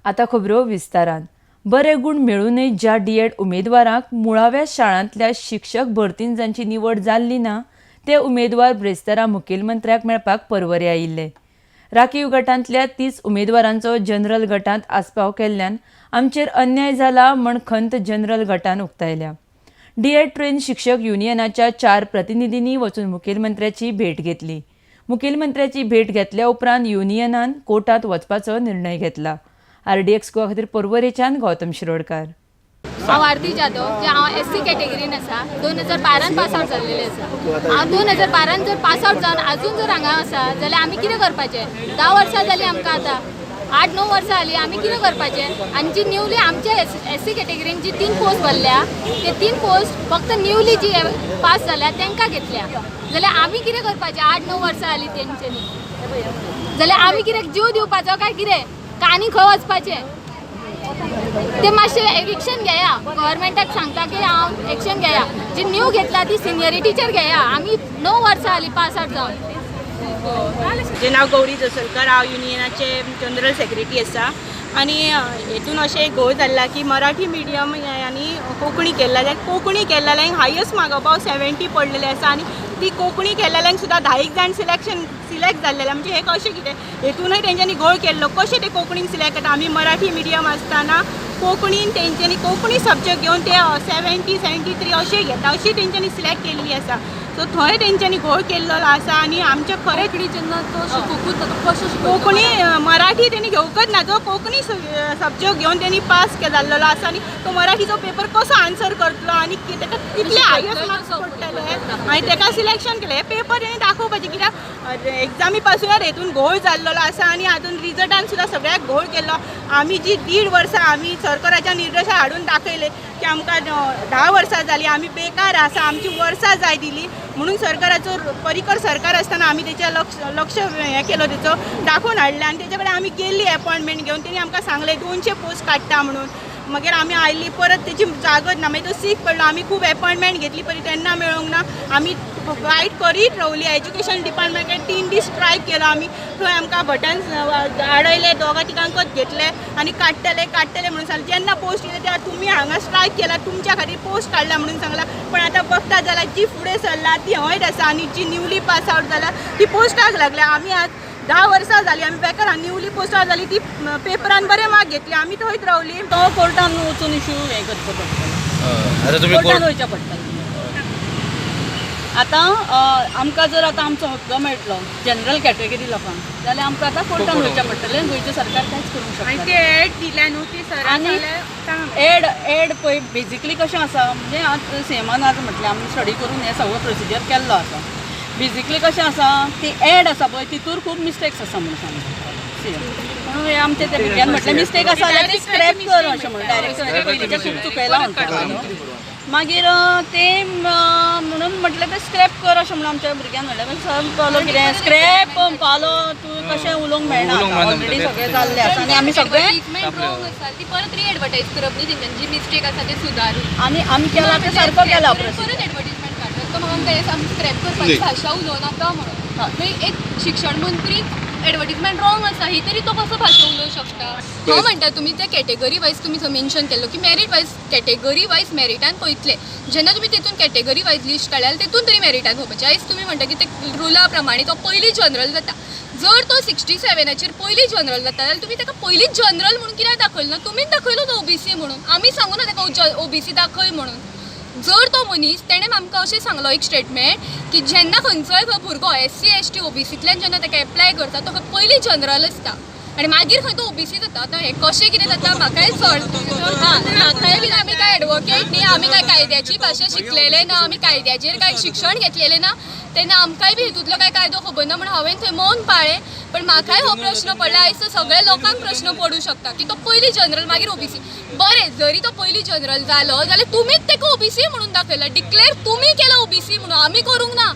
आतां खबरो विस्तारान. बरे गूण मेळूनय ज्या डीएड उमेदवारांक मुळाव्या शाळांतल्या शिक्षक भरतीन जांची निवड जाल्ली ना, ते उमेदवार ब्रेस्तारा मुखेलमंत्र्याक मेळपाक परवरे आयिल्ले. राखीव गटांतल्या 30 उमेदवारांचो जनरल गटांत आस्पाव केल्ल्यान आमचेर अन्याय जाला म्हण खंत जनरल गटान उक्तायल्या. डीएड ट्रेन शिक्षक युनियनाच्या चार प्रतिनिधींनी वचून मुखेलमंत्र्याची भेट घेतली. मुखेलमंत्र्याची भेट घेतल्या उपरांत युनियनान कोर्टात वचपाचो निर्णय घेतला. आरडीएक्स गोवा खातीर परवरेच्यान गौतम शिरोडकार. हांव आरती जाधव, जे हांव एस सी कॅटेगरीन आसा. 2012न पास आवट जाल्लेलें आसा. हांव 2012न जर पास आवट जावन अजून जर हांगा आसा जाल्यार आमी कितें करपाचें? 10 वर्सां जालीं आमकां, आतां 8-9 वर्सां जालीं, आमी कितें करपाचें? आनी जी न्यूली आमच्या एस सी कॅटेगरीन जी तीन पोस्ट भरल्या, ते तीन पोस्ट फक्त न्यूली जी पास जाल्या तांकां घेतल्या जाल्यार आमी कितें करपाचें? 8-9 वर्सां जालीं तेंच्यांनी, जाल्यार आमी कितें जीव दिवपाचो काय कितें? काय आनी खंय वचपाचें? ते मातशें एक्शन घेया. गव्हर्मेंटाक सांगता की हांव एक्शन घेया. जी न्यू घेतला ती सिनियरिटीचेर घेया. आमी 9 वर्सां जालीं पास आवट जावन. म्हजें नांव गौरी जसलकर. हांव युनियनाचे जनरल सेक्रेटरी आसा आनी हेतून अशें एक घोळ जाल्ला की मराठी मिडियम आनी कोंकणी केल्ल्या, कोंकणी केल्ल्यांक हायस्ट मार्क अबाव 70 पडलेले आसा आनी ती कोंकणी केल्ल्यांक सुद्दां 10 एक जाण सिलेक्ट जाल्लेले. म्हणजे हें कशें कितें? हेतूनय तेंच्यांनी घोळ केल्लो. कशें ते कोंकणीक सिलेक्ट जाता? आमी मराठी मिडियम आसतना कोंकणीन तेंच्यांनी कोंकणी सब्जॅक्ट घेवन ते 70, 73 अशें घेता, अशी तेंच्यांनी सिलेक्ट केल्ली आसा. सो थंय तेंच्यांनी घोळ केल्लो आसा आनी आमचें खरेंच कोंकणी जेन्ना तो शिकोवकूच ना, तो कसो शिकयतलो? कोंकणी, मराठी तेणी घेवकच ना. जो कोंकणी सब्जॅक्ट घेवन तेणी पास जाल्लेलो आसा आनी तो मराठीचो पेपर कसो आन्सर करतलो आनी ताका कितले हायस्ट मार्क्स पडटले आनी ताका सिलेक्शन केलें, हे पेपर तेणी दाखोवपाचें. कित्याक एग्जामी पासून हेतून घोळ जाल्लेलो आसा आनी हातून रिजल्टान सुद्दां सगळ्याक घोळ केल्लो. आमी जी 1.5 वर्सां आमी सरकाराच्या निर्देशा हाडून दाखयले की आमकां 10 वर्सां जालीं, आमी बेकार आसा, आमची वर्सां जाय दिली म्हणून सरकाराचो परिकर सरकार आसतना आमी तेच्या लक्ष लक्ष हें केलो, तेचो दाखोवन हाडलें आनी तेजे कडेन आमी गेल्ली एपॉयंटमेंट घेवन. तेणी आमकां सांगलें 200 पोस्ट काडटा म्हणून. मागीर आमी आयली, परत तेची जागत ना. मागीर तो सीक पडलो. आमी खूब एपॉयंटमेंट घेतली परी तेन्ना मेळोंक ना. आमी फायट करीत रावली. एज्युकेशन डिपार्टमेंटान 3 दीस स्ट्रायक केलो आमी. थंय आमकां भटान आडयले, दोगां तिगांकच घेतले आनी काडटले काडटले म्हणून सांगलें. जेन्ना पोस्ट येयले तेन्ना तुमी हांगा स्ट्रायक केला, तुमच्या खातीर पोस्ट काडला म्हणून सांगला. पण आतां बघता जाल्यार जी फुडें सरला ती हयच आसा आनी जी न्यूली पास आवट जाला ती पोस्टाक लागल्या. आमी आज 10 वर्सां जाली आमी बेकार. न्यूली पोस्टाक जाली ती पेपरान बरे मार्क घेतले, आमी थंयच रावली. तो कोर्टान वचून इशू हें करचो पडटलो. आतां तुमी कोर्टान कोर्ट वयचें पडटलें आतां. आमकां जर आतां आमचो हक्क मेळटलो जनरल कॅटेगरी लोकांक जाल्यार आमकां आतां कोर्टान वयचें पडटलें. गोंयचें सरकार कांयच करूंक आनी शकना. ते एड दिल्या न्हू ती सरान आनी सांगलें. एड पळय, बेजिकली कशें आसा म्हणजे आतां सीएमान आज म्हटलें, आमी स्टडी करून हें सगळो प्रोसिजर केल्लो आसा. बेजिकली कशें आसा, ती एड आसा पळय, तितूर खूब मिस्टेक्स आसा म्हणून सांगता सीएम. म्हणून हें आमचें त्या भुरग्यान म्हटलें, मिस्टेक आसा जाल्यार ती स्क्रॅप कर अशें म्हणून. डायरेक्टराच्या पयलींचें खूब चुकयलां म्हणटा न्हू. मागीर ते म्हणून म्हटलें तें स्क्रॅप कर अशें म्हणून आमच्या भुरग्यान म्हणलें. मागीर सर पावलो, कितें स्क्रॅप पावलो, तूं कशें उलोवंक मेळना. उलोवंक मेळना. ऑलरेडी सगळें जाल्लें आसा आनी आमी सगळें एडवर्टीजमेंट रॉंग आसा ती परत रिएडवर्टायज करप न्ही, तेंच्यांनी जी मिस्टेक आसा ते सुदारून. आनी आमी केला तें सारको केला. परत एडवर्टीजमेंट काडटात. तो म्हाका म्हणटा आमी स्क्रॅप करपाची भाशा उलोवनाका म्हणून. मागीर एक शिक्षण मंत्री एडवर्टीजमेंट रॉंग आसा ही तरी तो कसो भाशा उलोवंक शकता? हांव म्हणटा, तुमी ते कॅटेगरी वायज तुमी थंय मेन्शन केल्लो की मेरीट वायज, कॅटेगरी वायज मेरिटान पळयतले. जेन्ना तुमी तितून कॅटेगरी वायज लिस्ट काडल्यार तितून तरी मेरिटान पळोवपाचें. आयज तुमी म्हणटा की ते रुला प्रमाणे तो पयलीं जनरल जाता. जर तो 67आचेर पयलीं जनरल जाता जाल्यार तुमी ताका पयलींच जनरल म्हणून कित्याक दाखयलो ना? तुमीच दाखयलो तो ओबीसी म्हणून. आमी सांगू ना ताका ओबीसी दाखय म्हणून. जर तो मनीस तेणें आमकां अशें सांगलो एक स्टेटमेंट की जेन्ना खंयचोय भुरगो एससी, एसटी, ओबीसींतल्यान जेन्ना ताका एप्लाय करता, तो पयलीं जनरल आसता आनी मागीर खंय तो ओबीसी जाता. आतां हें कशें कितें जाता म्हाकाय चड हां, म्हाकाय बीन आमी कांय एडवोकेट न्ही, आमी कांय कायद्याची भाशा शिकलेले ना, आमी कायद्याचेर कांय शिक्षण घेतलेलें ना. तेन्ना आमकांय बी हितूंतलो कांय कायदो खबर ना म्हणून हांवें थंय मौन पाळ्ळें. पण म्हाकाय हो प्रश्न पडला. आयज तो सगळ्या लोकांक प्रश्न पडूं शकता की तो पयलीं जनरल मागीर ओबीसी. बरें, जरी तो पयलीं जनरल जालो जाल्यार तुमीच ताका ओबीसी म्हणून दाखयला. डिक्लेर तुमी केला ओबीसी म्हणून, आमी करूंक ना.